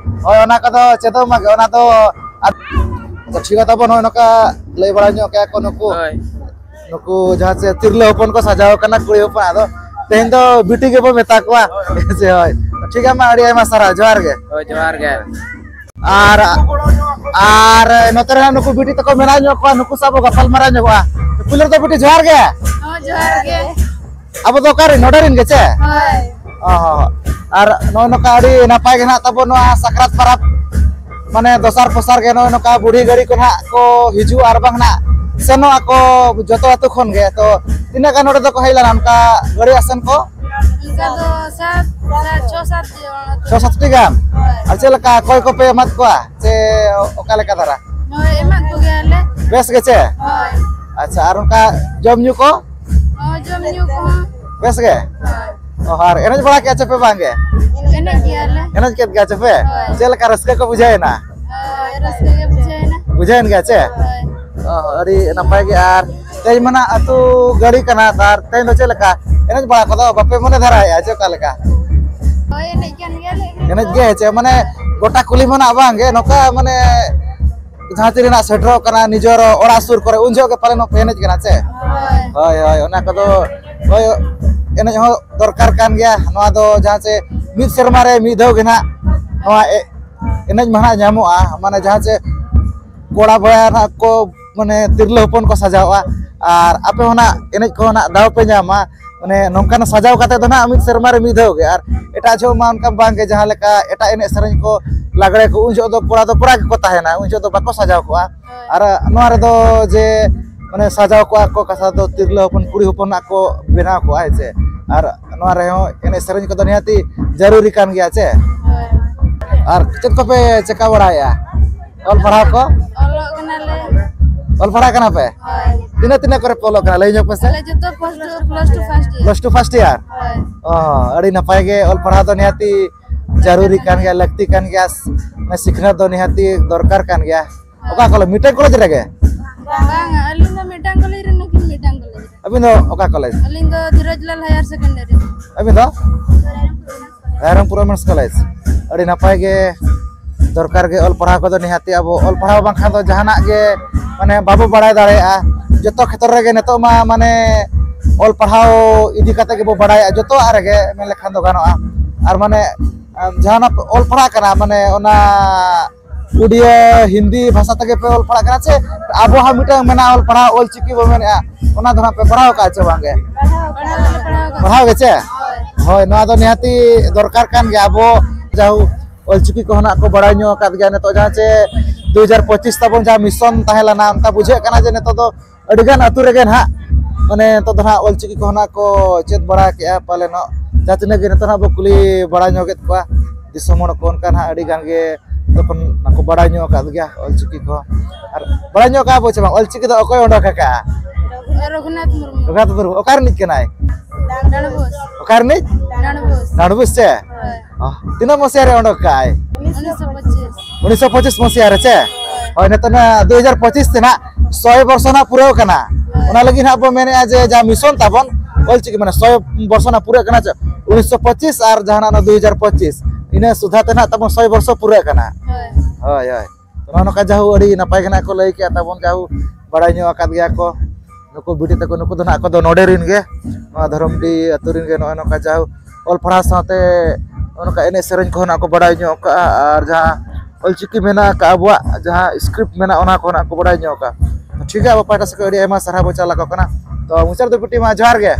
ᱦᱳᱭ, ᱚᱱᱟ ᱠᱚᱫᱚ ᱪᱮᱫᱚᱜ ᱢᱟ ᱜᱮ, ᱚᱱᱟ ᱫᱚ ᱟᱨ ᱴᱷᱤᱠ ᱜᱮᱭᱟ ᱛᱟᱵᱚᱱ, ᱱᱚᱜᱼᱚᱭ ᱱᱚᱝᱠᱟ ᱞᱟᱹᱭ ᱵᱟᱲᱟ ᱧᱚᱜ ᱠᱟᱜᱼᱟ ᱠᱚ ᱱᱩᱠᱩ᱾ ᱦᱳᱭ᱾ ᱱᱩᱠᱩ ᱡᱟᱦᱟᱸ ᱪᱮ ᱛᱤᱨᱞᱟᱹ ᱦᱚᱯᱚᱱ ᱠᱚ ᱥᱟᱡᱟᱣ ᱠᱟᱱᱟ, ᱠᱩᱲᱤ ᱦᱚᱯᱚᱱ, ᱟᱫᱚ ᱛᱮᱦᱮᱧ ᱫᱚ ᱵᱤᱴᱤ ᱜᱮᱵᱚ ᱢᱮᱛᱟ ᱠᱚᱣᱟ᱾ ᱦᱮᱸ ᱥᱮ? ᱦᱳᱭ, ᱴᱷᱤᱠ ᱜᱮᱭᱟ, ᱢᱟ ᱟᱹᱰᱤ ᱟᱭᱢᱟ ᱥᱟᱨᱦᱟᱣ, ᱡᱚᱦᱟᱨ ᱜᱮ᱾ ᱦᱳᱭ, ᱡᱚᱦᱟᱨ ᱜᱮ᱾ ᱟᱨ ᱟᱨ ᱱᱚᱛᱮ ᱨᱮ ᱱᱩᱠᱩ ᱵᱤᱴᱤ ᱛᱟᱠᱚ ᱢᱮᱱᱟᱜ ᱧᱚᱜ ᱠᱚᱣᱟ, ᱱᱩᱠᱩ ᱥᱟᱶ ᱵᱚ ᱜᱟᱯᱟᱞ ᱢᱟᱨᱟᱣ ᱧᱚᱜᱚᱜᱼᱟ᱾ ᱯᱩᱭᱞᱩ ᱨᱮᱫᱚ ᱵᱤᱴᱤ ᱡᱚᱦᱟᱨ ᱜᱮ᱾ ᱦᱚᱸ, ᱡᱚᱦᱟᱨ ᱜᱮ᱾ ᱟᱵᱚ ᱫᱚ ᱚᱠᱟ ᱨᱮᱱ, ᱱᱚᱰᱮ ᱨᱮᱱ ᱜᱮ ᱪᱮ? ᱦᱳᱭ᱾ ᱚ ᱦᱚᱸ᱾ ᱟᱨ ᱱᱚᱜᱼᱚᱭ ᱱᱚᱝᱠᱟ ᱟᱹᱰᱤ ᱱᱟᱯᱟᱭ ᱜᱮ ᱱᱟᱦᱟᱜ ᱛᱟᱵᱚ ᱱᱚᱣᱟ ᱥᱟᱠᱨᱟᱛ ᱯᱟᱨᱟᱵᱽ, ᱢᱟᱱᱮ ᱫᱚᱥᱟᱨ ᱯᱚᱥᱟᱨ ᱜᱮ ᱱᱚᱜᱼᱚᱭ ᱱᱚᱝᱠᱟ ᱵᱩᱲᱦᱤ ᱜᱟᱹᱲᱤ ᱠᱚ ᱱᱟᱦᱟᱜ ᱠᱚ ᱦᱤᱡᱩᱜᱼᱟ ᱟᱨ ᱵᱟᱝ ᱱᱟᱦᱟᱜ ᱥᱮᱱᱚᱜ ᱟᱠᱚ ᱡᱚᱛᱚ ᱟᱹᱛᱩ ᱠᱷᱚᱱ ᱜᱮ᱾ ᱛᱚ ᱛᱤᱱᱟᱹᱜ ᱜᱟᱱ ᱱᱚᱰᱮ ᱫᱚᱠᱚ ᱦᱮᱡ ᱞᱮᱱᱟ ᱚᱱᱠᱟ ᱜᱟᱹᱲᱤ ᱟᱥᱮᱱ ᱠᱚ? ᱚᱱᱠᱟ ᱫᱚ ᱥᱟᱛ, ᱥᱟᱛ, ᱪᱷᱚ, ᱥᱟᱛ ᱡᱚᱱ᱾ ᱪᱷᱚ ᱥᱟᱛ ᱴᱤ ᱜᱟᱱ? ᱦᱳᱭ᱾ ᱟᱨ ᱪᱮᱫ ᱞᱮᱠᱟ ᱚᱠᱚᱭ ᱠᱚᱯᱮ ᱮᱢᱟᱫ ᱠᱚᱣᱟ ᱥᱮ ᱚᱠᱟ ᱞᱮᱠᱟ ᱫᱷᱟᱨᱟ? ᱦᱳᱭ, ᱮᱢᱟᱫ ᱠᱚᱜᱮᱭᱟᱞᱮ᱾ ᱵᱮᱥ ᱜᱮ ᱪᱮ? ᱦᱳᱭ᱾ ᱟᱪᱪᱷᱟ, ᱟᱨ ᱚᱱᱠᱟ ᱡᱚᱢ ᱧᱩ ᱠᱚ? ᱦᱳᱭ, ᱡᱚᱢ ᱧᱩ ᱠᱚᱦᱚᱸ᱾ ᱵᱮᱥ ᱜᱮ? ᱦᱳᱭ᱾ ᱚ, ᱟᱨ ᱮᱱᱮᱡ ᱵᱟᱲᱟ ᱠᱮᱜᱼᱟ ᱪᱮ ᱯᱮ ᱵᱟᱝ ᱜᱮ? ᱮᱱᱮᱡ ᱜᱮᱭᱟᱞᱮ᱾ ᱮᱱᱮᱡ ᱠᱮᱫ ᱜᱮᱭᱟ ᱪᱮ ᱯᱮ? ᱦᱳᱭ᱾ ᱪᱮᱫ ᱞᱮᱠᱟ ᱨᱟᱹᱥᱠᱟᱹ ᱠᱚ ᱵᱩᱡᱷᱟᱹᱣ ᱮᱱᱟ? ᱦᱳᱭ, ᱨᱟᱹᱥᱠᱟᱹ ᱜᱮ ᱵᱩᱡᱷᱟᱹᱣ ᱮᱱᱟ᱾ ᱵᱩᱡᱷᱟᱹᱣᱮᱱ ᱜᱮᱭᱟ ᱪᱮ? ᱦᱳᱭ᱾ ᱚ, ᱟᱹᱰᱤ ᱱᱟᱯᱟᱭ ᱜᱮ᱾ ᱟᱨ ᱛᱮᱦᱮᱧ ᱢᱟ ᱱᱟᱜ ᱟᱹᱛᱩ ᱜᱟᱹᱲᱤ ᱠᱟᱱᱟ, ᱟᱨ ᱛᱮᱦᱮᱧ ᱫᱚ ᱪᱮᱫ ᱞᱮᱠᱟ ᱮᱱᱮᱡ ᱵᱟᱲᱟ ᱠᱚᱫᱚ ᱵᱟᱯᱮ ᱢᱚᱱᱮ ᱫᱷᱟᱨᱟᱭᱮᱜᱼᱟ ᱪᱮ ᱚᱠᱟ ᱞᱮᱠᱟ? ᱦᱳᱭ, ᱮᱱᱮᱡ ᱠᱟᱱ ᱜᱮᱭᱟᱞᱮ ᱮᱱᱮᱡ ᱫᱚ᱾ ᱮᱱᱮᱡ ᱜᱮ ᱪᱮ? ᱢᱟᱱᱮ ᱜᱚᱴᱟ ᱠᱩᱞᱦᱤ ᱢᱟ ᱱᱟᱜ ᱵᱟᱝ ᱜᱮ, ᱱᱚᱝᱠᱟ ᱢᱟᱱᱮ ᱡᱟᱦᱟᱸ ᱛᱤᱱᱟᱹᱜ ᱥᱮᱴᱮᱨᱚᱜ ᱠᱟᱱᱟ ᱱᱤᱡᱮᱨ ᱚᱲᱟᱜ ᱥᱩᱨ ᱠᱚᱨᱮ, ᱩᱱ ᱡᱚᱦᱚᱜ ᱜᱮ ᱯᱟᱞᱮᱱ ᱯᱮ ᱮᱱᱮᱡ ᱠᱟᱱᱟ ᱪᱮ? ᱦᱳᱭ᱾ ᱦᱳᱭ, ᱦᱳᱭ, ᱚᱱᱟ ᱠᱚᱫᱚ, ᱦᱳᱭ, ᱮᱱᱮᱡ ᱦᱚᱸ ᱫᱚᱨᱠᱟᱨ ᱠᱟᱱ ᱜᱮᱭᱟ᱾ ᱱᱚᱣᱟ ᱫᱚ ᱡᱟᱦᱟᱸ ᱪᱮ ᱢᱤᱫ ᱥᱮᱨᱢᱟ ᱨᱮ ᱢᱤᱫ ᱫᱷᱟᱣ ᱜᱮ ᱱᱟᱜ ᱱᱚᱣᱟ ᱮ-, ᱮᱱᱮᱡ ᱢᱟ ᱱᱟᱜ ᱧᱟᱢᱚᱜᱼᱟ, ᱢᱟᱱᱮ ᱡᱟᱦᱟᱸ ᱪᱮ ᱠᱚᱲᱟ ᱵᱚᱭᱦᱟ ᱱᱟᱜ ᱠᱚ, ᱢᱟᱱᱮ ᱛᱤᱨᱞᱟᱹ ᱦᱚᱯᱚᱱ ᱠᱚ ᱥᱟᱡᱟᱣᱚᱜᱼᱟ, ᱟᱨ ᱟᱯᱮ ᱦᱚᱸ ᱱᱟᱜ ᱮᱱᱮᱡ ᱠᱚᱦᱚᱸ ᱱᱟᱜ ᱫᱟᱣ ᱯᱮ ᱧᱟᱢᱟ᱾ ᱢᱟᱱᱮ ᱱᱚᱝᱠᱟᱱ ᱥᱟᱡᱟᱣ ᱠᱟᱛᱮ ᱫᱚ ᱱᱟᱜ ᱢᱤᱫ ᱥᱮᱨᱢᱟ ᱨᱮ ᱢᱤᱫ ᱫᱷᱟᱣ ᱜᱮ, ᱟᱨ ᱮᱴᱟᱜ ᱡᱚᱦᱚᱜ ᱢᱟ ᱚᱱᱠᱟ ᱵᱟᱝ ᱜᱮ, ᱡᱟᱦᱟᱸ ᱞᱮᱠᱟ ᱮᱴᱟᱜ ᱮᱱᱮᱡ ᱥᱮᱨᱮᱧ ᱠᱚ, ᱞᱟᱜᱽᱲᱮ ᱠᱚ, ᱩᱱ ᱡᱚᱦᱚᱜ ᱫᱚ ᱠᱚᱲᱟ ᱫᱚ ᱠᱚᱲᱟ ᱜᱮᱠᱚ ᱛᱟᱦᱮᱱᱟ, ᱩᱱ ᱡᱚᱦᱚᱜ ᱫᱚ ᱵᱟᱠᱚ ᱥᱟᱡᱟᱣ ᱠᱚᱜᱼᱟ᱾ ᱦᱳᱭ᱾ ᱟᱨ ᱱᱚᱣᱟ ᱨᱮᱫᱚ ᱡᱮ ᱢᱟᱱᱮ ᱥᱟᱡᱟᱣ ᱠᱚᱜᱼᱟ ᱠᱚ, ᱠᱟᱛᱷᱟ ᱫᱚ ᱛᱤᱨᱞᱟᱹ ᱦᱚᱯᱚᱱ, ᱠᱩᱲᱤ ᱦᱚᱯᱚᱱᱟᱜ ᱠᱚ ᱵᱮᱱᱟᱣ ᱠᱚᱜᱼᱟ, ᱦᱮᱸ ᱥᱮ? ᱟᱨ ᱱᱚᱣᱟ ᱨᱮᱦᱚᱸ ᱮᱱᱮᱡ ᱥᱮᱨᱮᱧ ᱠᱚᱫᱚ ᱱᱤᱦᱟᱹᱛᱤ ᱡᱟᱹᱨᱩᱨᱤ ᱠᱟᱱ ᱜᱮᱭᱟ, ᱪᱮ? ᱦᱳᱭ᱾ ᱟᱨ ᱪᱮᱫ ᱠᱚᱯᱮ ᱪᱮᱠᱟ ᱵᱟᱲᱟᱭᱮᱫᱼᱟ? ᱚᱞ ᱯᱟᱲᱦᱟᱣ ᱠᱚ? ᱚᱞᱚᱜ ᱠᱟᱱᱟᱞᱮ᱾ ᱚᱞ ᱯᱟᱲᱦᱟᱣ ᱠᱟᱱᱟ ᱯᱮ? ᱦᱳᱭ᱾ ᱛᱤᱱᱟᱹᱜ, ᱛᱤᱱᱟᱹᱜ ᱠᱚᱨᱮ ᱯᱮ ᱚᱞᱚᱜ ᱠᱟᱱᱟ? ᱞᱟᱹᱭ ᱧᱚᱜ ᱯᱮᱥᱮ᱾ ᱟᱞᱮ ᱡᱚᱛᱚ plus two, plus two first year᱾ Plus two first year? ᱦᱳᱭ᱾ ᱚ, ᱟᱹᱰᱤ ᱱᱟᱯᱟᱭ ᱜᱮ᱾ ᱚᱞ ᱯᱟᱲᱦᱟᱣ ᱫᱚ ᱱᱤᱦᱟᱹᱛᱤ ᱡᱟᱹᱨᱩᱨᱤ ᱠᱟᱱ ᱜᱮᱭᱟ, ᱞᱟᱹᱠᱛᱤ ᱠᱟᱱ ᱜᱮᱭᱟ᱾ ᱥᱤᱠᱷᱱᱟᱹᱛ ᱫᱚ ᱱᱤᱦᱟᱹᱛᱤ ᱫᱚᱨᱠᱟᱨ ᱠᱟᱱ ᱜᱮᱭᱟ᱾ ᱚᱠᱟ ᱠᱚᱞᱮᱡᱽ? ᱢᱤᱫᱴᱮᱱ ᱠᱚᱞᱮᱡᱽ ᱨᱮᱜᱮ? ᱵᱟᱝ, ᱟᱹᱞᱤᱧ ᱫᱚ ᱢᱤᱫᱴᱟᱝ ᱠᱚᱞᱮᱡᱽ ᱨᱮ, ᱱᱩᱠᱤᱱ ᱢᱤᱫᱴᱟᱝ ᱠᱚᱞᱮᱡᱽ ᱨᱮ᱾ ᱟᱹᱵᱤᱱ ᱫᱚ ᱚᱠᱟ ᱠᱚᱞᱮᱡᱽ? ᱟᱹᱞᱤᱧ ᱫᱚ ᱫᱷᱤᱨᱚᱡᱽᱞᱟᱞ higher secondary᱾ ᱟᱹᱵᱤᱱ ᱫᱚ? Rairangpur women's college᱾ ᱟᱹᱰᱤ ᱱᱟᱯᱟᱭ ᱜᱮ, ᱫᱚᱨᱠᱟᱨ ᱜᱮ ᱚᱞ ᱯᱟᱲᱦᱟᱣ ᱠᱚᱫᱚ᱾ ᱱᱤᱦᱟᱹᱛᱤ ᱟᱵᱚ ᱚᱞ ᱯᱟᱲᱦᱟᱣ ᱵᱟᱝᱠᱷᱟᱱ ᱫᱚ ᱡᱟᱦᱟᱱᱟᱜ ᱜᱮ ᱢᱟᱱᱮ ᱵᱟᱵᱚ ᱵᱟᱲᱟᱭ ᱫᱟᱲᱮᱭᱟᱜᱼᱟ᱾ ᱡᱚᱛᱚ ᱠᱷᱮᱛᱨᱚ ᱨᱮᱜᱮ ᱱᱤᱛᱚᱜ ᱢᱟ ᱢᱟᱱᱮ ᱚᱞ ᱯᱟᱲᱦᱟᱣ ᱤᱫᱤ ᱠᱟᱛᱮ ᱜᱮᱵᱚ ᱵᱟᱲᱟᱭᱟ, ᱡᱚᱛᱚᱣᱟᱜ ᱨᱮᱜᱮ ᱢᱮᱱ ᱞᱮᱠᱷᱟᱱ ᱫᱚ ᱜᱟᱱᱚᱜᱼᱟ᱾ ᱟᱨ ᱢᱟᱱᱮ, ᱟᱢ ᱡᱟᱦᱟᱱᱟᱜ ᱯᱮ ᱚᱞ ᱯᱟᱲᱦᱟᱜ ᱠᱟᱱᱟ, ᱢᱟᱱᱮ ᱚᱱᱟ ᱩᱰᱤᱭᱟ ᱦᱤᱱᱫᱤ ᱵᱷᱟᱥᱟ ᱛᱮᱜᱮ ᱯᱮ ᱚᱞ ᱯᱟᱲᱦᱟᱜ ᱠᱟᱱᱟ ᱪᱮ ᱟᱵᱚᱣᱟᱜ ᱢᱤᱫᱴᱟᱝ ᱢᱮᱱᱟᱜᱼᱟ ᱚᱞ ᱯᱟᱲᱦᱟᱣ, ᱚᱞ ᱪᱤᱠᱤ ᱵᱚ ᱢᱮᱱᱮᱫᱼᱟ, ᱚᱱᱟ ᱫᱚ ᱦᱟᱸᱜ ᱯᱮ ᱯᱟᱲᱦᱟᱣ ᱠᱟᱜᱼᱟ ᱪᱮ ᱵᱟᱝᱜᱮ? ᱯᱟᱲᱦᱟᱣ ᱜᱮ ᱪᱮ? ᱦᱳᱭ, ᱱᱚᱣᱟ ᱫᱚ ᱱᱤᱦᱟᱹᱛᱤ ᱫᱚᱨᱠᱟᱨ ᱠᱟᱱ ᱜᱮᱭᱟ᱾ ᱟᱵᱚ ᱡᱟᱦᱳ ᱚᱞ ᱪᱤᱠᱤ ᱠᱚᱦᱚᱸ ᱱᱟᱜ ᱠᱚ ᱵᱟᱲᱟᱭ ᱧᱚᱜ ᱟᱠᱟᱫ ᱜᱮᱭᱟ᱾ ᱱᱤᱛᱚᱜ ᱡᱟᱦᱟᱸ ᱪᱮ ᱫᱩ ᱦᱟᱡᱟᱨ ᱯᱚᱸᱪᱤᱥ ᱛᱟᱵᱚᱱ ᱡᱟᱦᱟᱸ mission ᱛᱟᱦᱮᱸ ᱞᱮᱱᱟ, ᱚᱱᱠᱟ ᱵᱩᱡᱷᱟᱹᱜ ᱠᱟᱱᱟ ᱡᱮ ᱱᱤᱛᱚᱜ ᱫᱚ ᱟᱹᱰᱤᱜᱟᱱ ᱟᱹᱛᱩ ᱨᱮᱜᱮ ᱱᱟᱦᱟᱜ, ᱢᱟᱱᱮ, ᱱᱤᱛᱚᱜ ᱫᱚ ᱱᱟᱦᱟᱜ ᱚᱞᱪᱤᱠᱤ ᱠᱚᱦᱚᱸ ᱱᱟᱜ ᱠᱚ ᱪᱮᱫ ᱵᱟᱲᱟ ᱠᱮᱜᱼᱟ ᱯᱟᱞᱮᱱᱚᱜ᱾ ᱡᱟᱦᱟᱸ ᱛᱤᱱᱟᱹᱜ ᱜᱮ ᱱᱤᱛᱚᱜ ᱱᱟᱦᱟᱜ ᱵᱚ ᱠᱩᱞᱤ ᱵᱟᱲᱟ ᱧᱚᱜᱮᱫ ᱠᱚᱣᱟ ᱫᱤᱥᱚᱢ ᱦᱚᱲ ᱠᱚ, ᱚᱱᱠᱟ ᱱᱟᱦᱟᱜ ᱟᱹᱰᱤ ᱜᱟᱱ ᱜᱮ ᱛᱚᱠᱷᱚᱱ ᱵᱟᱠᱚ ᱵᱟᱲᱟᱭ ᱧᱚᱜ ᱟᱠᱟᱫ ᱜᱮᱭᱟ ᱚᱞᱪᱤᱠᱤ ᱠᱚ᱾ ᱟᱨ ᱵᱟᱲᱟᱭ ᱧᱚᱜ ᱟᱠᱟᱫ ᱵᱚ ᱪᱮ ᱵᱟᱝ, ᱚᱞᱪᱤᱠᱤ ᱫᱚ ᱚᱠᱚᱭ ᱚᱰᱚᱠ ᱟᱠᱟᱫᱼᱟ? ᱨᱚᱜᱷᱩᱱᱟᱛᱷ ᱢᱩᱨᱢᱩ᱾ ᱨᱚᱜᱷᱩᱱᱟᱛᱷ ᱢᱩᱨᱢᱩ᱾ ᱚᱠᱟ ᱨᱤᱱᱤᱡ ᱠᱟᱱᱟᱭ? ᱰᱟᱸᱰᱵᱳᱥ᱾ ᱚᱠᱟ ᱨᱤᱱᱤᱡ? ᱰᱟᱸᱰᱵᱳᱥ᱾ ᱰᱟᱸᱰᱵᱳᱥ ᱪᱮ? ᱦᱳᱭ᱾ ᱚ, ᱛᱤᱱᱟᱹᱜ ᱢᱚᱥᱤᱦᱟ ᱨᱮ ᱚᱰᱚᱠ ᱠᱟᱜᱼᱟᱭ? ᱩᱱᱤᱥᱥᱚ ᱯᱚᱸᱪᱤᱥ᱾ ᱩᱱᱤᱥᱥᱚ ᱯᱚᱸᱪᱤᱥ ᱢᱚᱥᱤᱦᱟ ᱨᱮ ᱪᱮ? ᱦᱳᱭ, ᱱᱤᱛᱚᱜ ᱱᱟ ᱫᱩ ᱦᱟᱡᱟᱨ ᱯᱚᱸᱪᱤᱥ ᱛᱮ ᱱᱟᱜ ᱥᱚᱭ ᱵᱚᱨᱥᱚ ᱱᱟᱜ ᱯᱩᱨᱟᱹᱣ ᱠᱟᱱᱟ᱾ ᱦᱳᱭ᱾ ᱚᱱᱟ ᱞᱟᱹᱜᱤᱫ ᱱᱟᱜ ᱵᱚ ᱢᱮᱱᱮᱫᱼᱟ ᱡᱮ ᱡᱟᱦᱟᱸ mission ᱛᱟᱵᱚᱱ ᱚᱞᱪᱤᱠᱤ, ᱢᱟᱱᱮ, ᱥᱚᱭ ᱵᱚᱨᱥᱚ ᱱᱟᱜ ᱯᱩᱨᱟᱹᱜ ᱠᱟᱱᱟ ᱪᱮ, ᱩᱱᱤᱥᱥᱚ ᱯᱚᱸᱪᱤᱥ ᱟᱨ ᱡᱟᱦᱟᱱᱟᱜ ᱚᱱᱟ ᱫᱩ ᱦᱟᱡᱟᱨ ᱯᱚᱸᱪᱤᱥ, ᱤᱱᱟᱹ ᱥᱩᱫᱷᱟ ᱛᱮ ᱱᱟᱜ ᱛᱟᱵᱚᱱ ᱥᱚᱭ ᱵᱚᱨᱥᱚ ᱯᱩᱨᱟᱹᱜ ᱠᱟᱱᱟ᱾ ᱦᱳᱭ᱾ ᱦᱳᱭ, ᱦᱳᱭ᱾ ᱛᱚ, ᱱᱚᱜᱼᱚ ᱱᱚᱝᱠᱟ ᱡᱟᱦᱳ ᱟᱹᱰᱤ ᱱᱟᱯᱟᱭ ᱜᱮ ᱱᱟᱜ ᱠᱚ ᱞᱟᱹᱭ ᱠᱮᱜᱼᱟ ᱛᱟᱵᱚᱱ, ᱡᱟᱦᱳ ᱵᱟᱲᱟᱭ ᱧᱚᱜ ᱟᱠᱟᱫ ᱜᱮᱭᱟ ᱠᱚ ᱱᱩᱠᱩ ᱵᱤᱴᱤ ᱛᱟᱠᱚ, ᱱᱩᱠᱩ ᱫᱚ ᱱᱟᱜ ᱠᱚᱫᱚ ᱱᱚᱰᱮ ᱨᱤᱱ ᱜᱮ, ᱱᱚᱣᱟ ᱫᱷᱚᱨᱚᱢᱰᱤ ᱟᱹᱛᱩ ᱨᱤᱱ ᱜᱮ᱾ ᱱᱚᱜᱼᱚ ᱱᱚᱝᱠᱟ ᱡᱟᱦᱳ ᱚᱞ ᱯᱟᱲᱦᱟᱣ ᱥᱟᱶᱛᱮ ᱚᱱᱠᱟ ᱮᱱᱮᱡ ᱥᱮᱨᱮᱧ ᱠᱚᱦᱚᱸ ᱱᱟᱜ ᱠᱚ ᱵᱟᱲᱟᱭ ᱧᱚᱜ ᱠᱟᱜᱼᱟ, ᱟᱨ ᱡᱟᱦᱟᱸ ᱚᱞᱪᱤᱠᱤ ᱢᱮᱱᱟᱜ ᱟᱠᱟᱫ ᱟᱵᱚᱣᱟᱜ ᱡᱟᱦᱟᱸ script ᱢᱮᱱᱟᱜᱼᱟ, ᱚᱱᱟ ᱠᱚᱦᱚᱸ ᱱᱟᱜ ᱠᱚ ᱵᱟᱲᱟᱭ ᱧᱚᱜ ᱠᱟᱜᱼᱟ᱾ ᱴᱷᱤᱠ ᱜᱮᱭᱟ, ᱟᱵᱚ ᱯᱟᱦᱴᱟ ᱥᱮᱫ ᱠᱷᱚᱱ ᱟᱹᱰᱤ ᱟᱭᱢᱟ ᱥᱟᱨᱦᱟᱣ ᱵᱚ ᱪᱟᱞ ᱟᱠᱚ ᱠᱟᱱᱟ᱾ ᱛᱚ, ᱢᱩᱪᱟᱹᱫ ᱨᱮᱫᱚ ᱵᱤᱴᱤ ᱢᱟ ᱡᱚᱦᱟᱨ ᱜᱮ᱾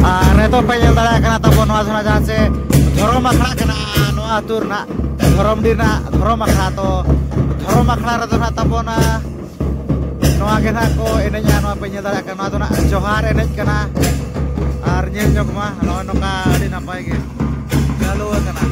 ᱟᱨ ᱱᱤᱛᱚᱜ ᱯᱮ ᱧᱮᱞ ᱫᱟᱲᱮᱭᱟᱜ ᱠᱟᱱᱟ ᱛᱟᱵᱚᱱ ᱱᱚᱣᱟ ᱫᱚ ᱱᱟᱜ ᱡᱟᱦᱟᱸ ᱪᱮ ᱫᱷᱚᱨᱚᱢ ᱟᱠᱷᱲᱟ ᱠᱟᱱᱟ, ᱱᱚᱣᱟ ᱟᱹᱛᱩ ᱨᱮᱱᱟᱜ ᱫᱷᱚᱨᱚᱢᱰᱤ ᱨᱮᱱᱟᱜ ᱫᱷᱚᱨᱚᱢ ᱟᱠᱷᱲᱟ᱾ ᱛᱚ, ᱫᱷᱚᱨᱚᱢ ᱟᱠᱷᱲᱟ ᱨᱮᱫᱚ ᱱᱟᱜ ᱛᱟᱵᱚᱱ, ᱟ, ᱱᱚᱣᱟ ᱜᱮ ᱱᱟᱜ ᱠᱚ ᱮᱱᱮᱡᱼᱟ, ᱱᱚᱣᱟ ᱯᱮ ᱧᱮᱞ ᱫᱟᱲᱮᱭᱟᱜ ᱠᱟᱱᱟ᱾ ᱱᱚᱣᱟ ᱫᱚ ᱱᱟᱜ ᱡᱚᱦᱟᱨ ᱮᱱᱮᱡ ᱠᱟᱱᱟ᱾ ᱟᱨ ᱧᱮᱞ ᱧᱚᱜ ᱢᱟ ᱱᱚᱜᱼᱚᱭ ᱱᱚᱝᱠᱟ ᱟᱹᱰᱤ ᱱᱟᱯᱟᱭ ᱜᱮ ᱪᱟᱹᱞᱩ ᱟᱠᱟᱱᱟ᱾